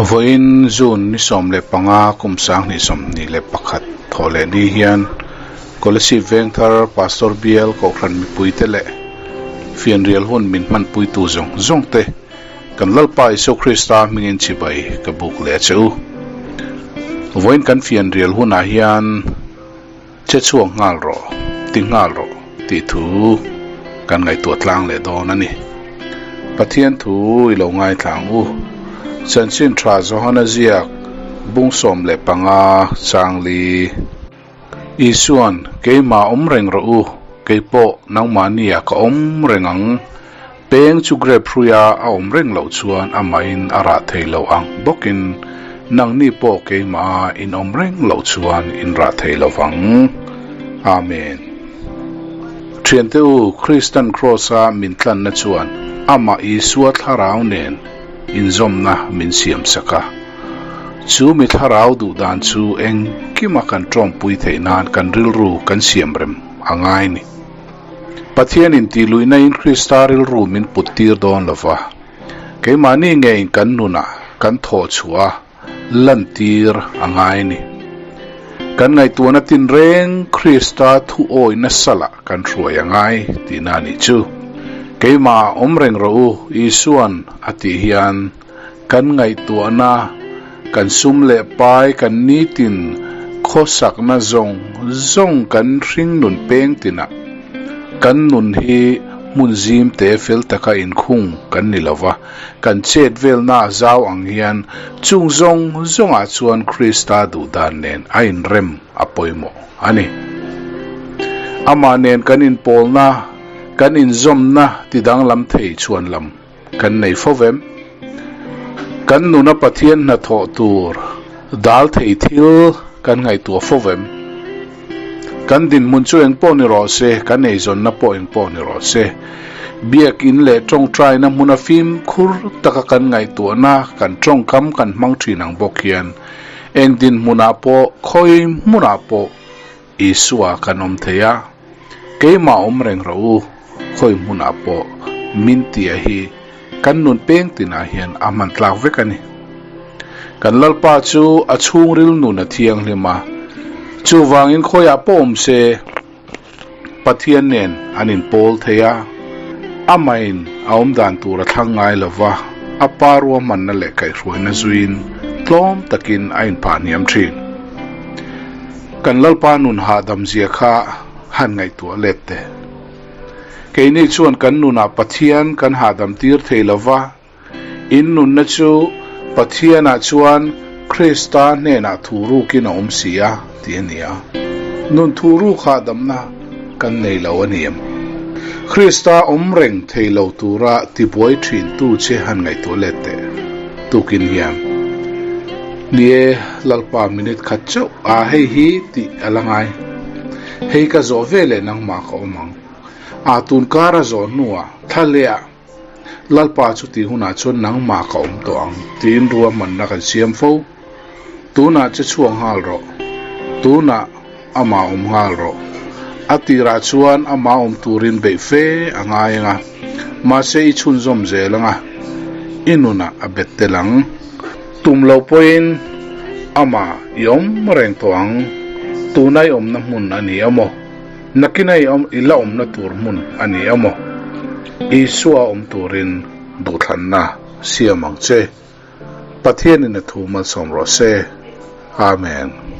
Vawiin June ni 15 kum 2021 thawh leh ni hian Kolasib Vengthar Pastor Bial Kohhran mipuite leh fianrial hun min hmanpuitu zawng zawng te kan Lalpa Isua Krista hmingin chibai ka buk leh a che u. Vawiin kan fianrial hunah hian Che chhuak nghal rawh, ti nghal rawh tih thu kan ngaihtuah tlang leh dawn a ni. Pathian thu i lo ngaithla ang u. Chanchin tha Johana ziak bung 15 changli. Isuan, Keimah awm reng rawh u, kei pawh nangmahnia ka awm reng ang. Peng chu grape hruia a awm reng loh chuan amahin a rah thei lo ang bawkin nangni pawh keimah in awm reng loh chuan in rah thei lo vang. Amen. Thiante u, Kristan Kraws-a min tlanna chuan amah Isua thlarau nen inzawmna min siamsak a. Chu mi thlarau duhdan chu engkima kan tawmpui theih nan kan rilru kan siamrem a ngai ni. Pathianin tihluihnain Krista rilru min put tir dawn lo va, keimahni ngeiin kan nunah kan thawh chhuah a lantir a ngai a ni. Kan ngaihtuahna tinreng Krista thu awihna salah kan hruai a ngai tihna a nih chu. Keimah awm reng rawh u, Isua'n a tih hian kan ngaihtuahna, kan sum leh pai, kan nitin khawsakna zawng zawng kan hringnun peng tinah kan nun hi hmun zim te fel taka inkhung kan ni lo va, kan chet velna a zau ang hian chung zawng zawngah chuan Krista duhdan nen a inrem a pawimawh a ni. Amah nen kan inpawlna, kan inzawmna tidanglam thei chhuan lam. Kan nei fo vem. Kan nuna Pathian hnathawh tur dal thei thil kan ngaihtuah fo vem. Kan dinhmun chu eng pawh ni rawh se, kan eizawnna pawh eng pawh ni rawh se, biakin leh tawngtaina hmuna fimkhur taka kan ngaihtuahna, kan tawngkam kan hmang thin ang bawk hian eng dinhmunah pawh, khawi hmunah pawh Isua kan awm thei a, keimah awm reng rawh u, khawi hmunah pawh min tia hi kan nun peng tinah hian a hman tlak vek a ni. Kan Lalpa chu a chhungril nun a thianghlim a, chuvangin khawiah pawh awm se Pathian nen an inpawl thei a, amahin a awm dan tur a thlang ngai lo va, a pa ruahmanna leh kaihhruaina zuiin tlawm takin a inphah hniam thin. Kan Lalpa nun hahdam zia kha han ngaihtuah let teh. Keini chuan kan nunah Pathian kan hahdam tir thei lo va, in nunna chu Pathianah chuan Krista hnenah thu rukin a awm si a, tih a ni a. Nun thu ruk hahdamna kan nei lo a ni em? Krista awm reng thei lo tura tibuai thintu che han ngaihtuah let teh. Tukin hian, Ni e, Lalpa minute khat chauh a hei hi tih a la ngai. Hei ka zawh ve leh nangmah ka awm ang. A tun kar a zawh hnuah thla leh ah Lalpa chu tih hunah chuan nangmah ka awm tawh ang tiin ruahmanna kan siam fo. Tunah che chhuak nghal rawh. Tunah amah awm nghal rawh. A tirah chuan amah awm turin beih fe a ngai ang a, mahse i chhunzawm zel ang a, i nunah a bet tel ang. Tum lo pawhin amah i awm reng tawh ang. Tuna i awmna hmun a ni emaw, nakina i awm i la awmna tur hmun a ni emaw, Isua awm turin duhthlanna siam ang che. Pathianin a thu malsawm rawh se. Amen.